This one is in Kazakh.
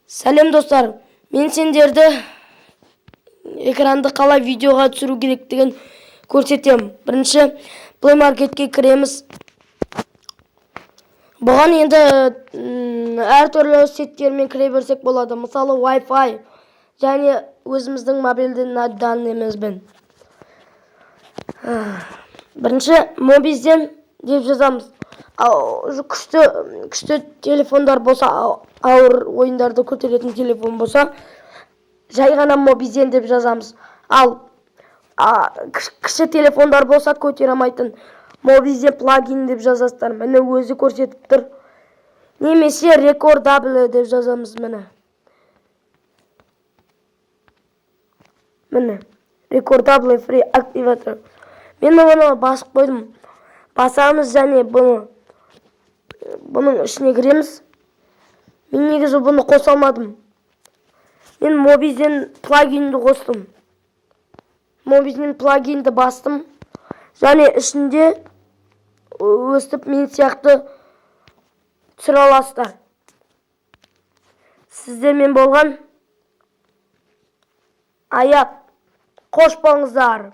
Сәлем, достар! Мен сендерді экранды қалай видеоға түсіру керектігін көрсетемін. Бірінші Play Marketке кіреміз. Бұған енді әртүрлі сеттермен кіре берсек болады. Мысалы, Wi-Fi және өзіміздің мобильді данныйымызбен. Бірінші Mobizen деп жазамыз. Ал күшті күшті телефондар болса, ауыр ойындарды көтеретін телефон болса, жай ғана Mobizen деп жазамыз. Ал кіші телефондар болса, көтере алмайтын, Mobizen плагин деп жазасыздар. Міне, өзі көрсетіп тұр. Немесе Recordable деп жазамыз, міне. Міне, Recordable Free Activator. Мен оны басып қойдым. Басамыз және бұның ішіне кіреміз. Мен негізі бұны қоса алмадым. Мен Mobizen плагинді қостым. Mobizen плагинді бастым. Және ішінде өстіп мен сияқты түсіре аласыздар. Сіздермен болған Аят. Қош болыңыздар.